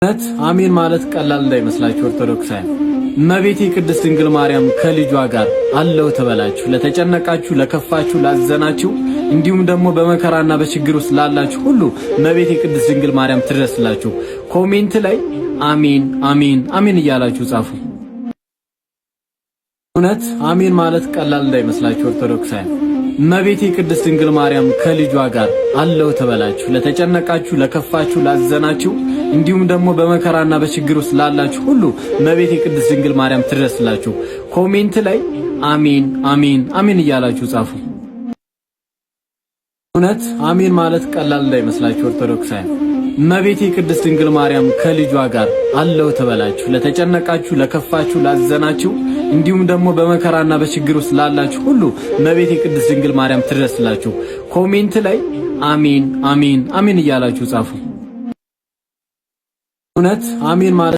እውነት አሜን ማለት ቀላል እንዳይመስላችሁ ኦርቶዶክሳውያን። እመቤቴ ቅድስት ድንግል ማርያም ከልጇ ጋር አለው ትበላችሁ። ለተጨነቃችሁ፣ ለከፋችሁ፣ ላዘናችሁ እንዲሁም ደግሞ በመከራና በችግር ውስጥ ላላችሁ ሁሉ እመቤቴ ቅድስት ድንግል ማርያም ትድረስላችሁ። Comment ላይ አሜን አሜን አሜን እያላችሁ ጻፉ። እውነት አሜን ማለት ቀላል እንዳይመስላችሁ ኦርቶዶክሳውያን። እመቤቴ ቅድስት ድንግል ማርያም ከልጇ ጋር አለው ትበላችሁ። ለተጨነቃችሁ፣ ለከፋችሁ፣ ላዘናችሁ እንዲሁም ደግሞ በመከራና በችግር ውስጥ ላላችሁ ሁሉ እመቤቴ ቅድስት ድንግል ማርያም ትድረስላችሁ። Comment ላይ አሜን አሜን አሜን እያላችሁ ጻፉ። እውነት አሜን ማለት ቀላል እንዳይመስላችሁ ኦርቶዶክሳውያን። እመቤቴ ቅድስት ድንግል ማርያም ከልጇ ጋር አለው ትበላችሁ። ለተጨነቃችሁ፣ ለከፋችሁ፣ ላዘናችሁ እንዲሁም ደግሞ በመከራና በችግር ውስጥ ላላችሁ ሁሉ እመቤቴ ቅድስት ድንግል ማርያም ትድረስላችሁ። Comment ላይ አሜን አሜን አሜን እያላችሁ ጻፉ። እውነት አሜን ማለት